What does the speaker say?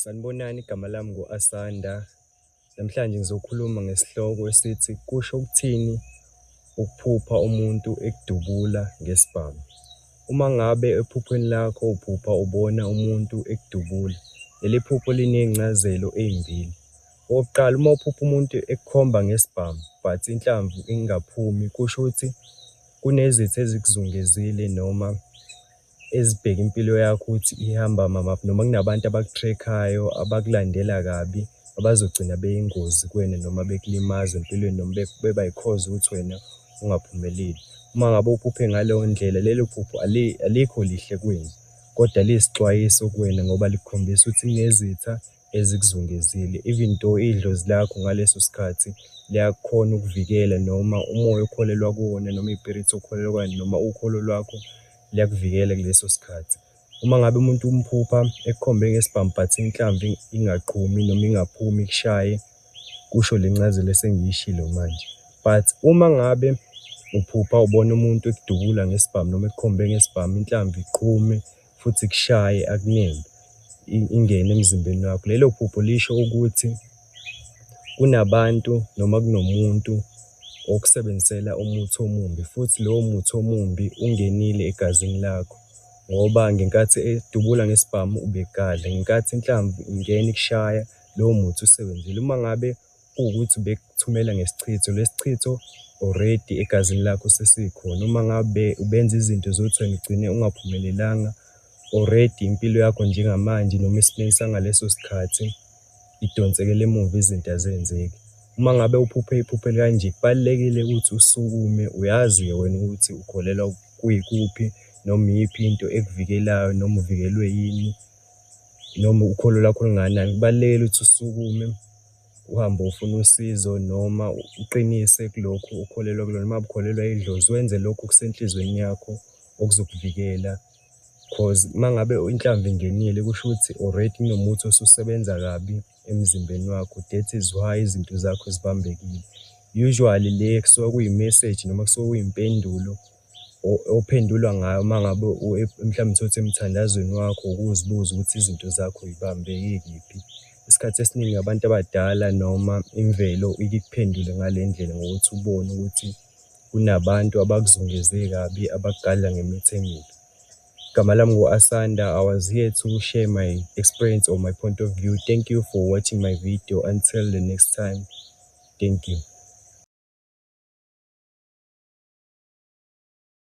Sanibonani, igama lami ngu-Asanda. Namhlanje ngizokhuluma ngesihloko esithi, kusho ukuthini ukuphupha umuntu ekudubula ngesibhamu? Uma ngabe ephuphweni lakho uphupha ubona umuntu ekudubula, leli phupho lineyincazelo eyimbili. Okokuqala, uma uphupha umuntu ekukhomba ngesibhamu but inhlamvu ingaphumi, kusho ukuthi kunezitha ezikuzungezile noma ezibheke impilo yakho ukuthi ihamba mamaphi, noma kunabantu abaku-track-ayo, abakulandela kabi, abazogcina beyingozi kuwena noma bekulimaza empilweni, noma beba i-cause yokuthi wena ungaphumeleli. Uma ngabe uphuphe ngaleyo ndlela, lelo phupho alikho lihle kuwena, kodwa liyisixwayiso kuwena ngoba likukhombisa ukuthi kunezitha ezikuzungezile. Even though idlozi lakho ngaleso sikhathi liyakhona ukuvikela noma umoya okholelwa kuwona, noma iyipirithi okholelwa kuwona, noma ukholo lwakho liyakuvikela kuleso sikhathi. Uma ngabe umuntu umphupha ekukhombe ngesibhamu but inhlamvu ingaqhumi noma ingaphumi ikushaye, kusho le ncazelo esengiyishilo manje. But uma ngabe uphupha ubona umuntu ekudubula ngesibhamu noma ekukhombe ngesibhamu, inhlamvu iqhume futhi ikushaye akunembe, ingene emzimbeni wakho, lelo phupho lisho ukuthi kunabantu noma kunomuntu okusebenzisela umuthi omumbi, futhi lowo muthi omumbi ungenile egazini lakho ngoba ngenkathi edubula ngesibhamu ubegadla, ngenkathi inhlamvu ingena ikushaya, lowo muthi usebenzile. Uma ngabe kuwukuthi ubekuthumela ngesichitho, lesi chitho already egazini lakho sesikhona. Uma ngabe ubenza izinto zokuthi wena ugcine ungaphumelelanga, already impilo yakho njengamanje noma esimeni sangaleso sikhathi idonsekela emuva, izinto azenzeki. Uma ngabe uphuphe iphupho elikanje, kubalulekile ukuthi usukume, uyazi-ke wena ukuthi ukholelwa kuyikuphi, noma iyiphi into ekuvikelayo, noma uvikelwe yini, noma ukholo lwakho lungakanani. Kubalulekile ukuthi usukume uhambe uyofuna usizo noma uqinise kulokhu okholelwa kulona. Uma ngabe ukholelwa idlozi, wenze lokhu okusenhlizweni yakho okuzokuvikela cause uma ngabe inhlamvu ingenile, kusho ukuthi already kunomuthi osusebenza kabi emzimbeni wakho, that is why izinto zakho zibambekile. Usually le kusuke kuyi-message noma kusuke kuyimpendulo ophendulwa ngayo uma ngabe mhlawumbe uthole ukuthi emthandazweni wakho ukuzibuza ukuthi izinto zakho yibambeke kephi. Isikhathi esiningi abantu abadala noma imvelo ike ikuphendule ngale ndlela ngokuthi ubone ukuthi kunabantu abakuzungeze kabi, abakugadla ngemithi emibi. Igama lami ngu-Asanda, I was here to share my experience or my point of view. Thank you for watching my video. Until the next time, thank you.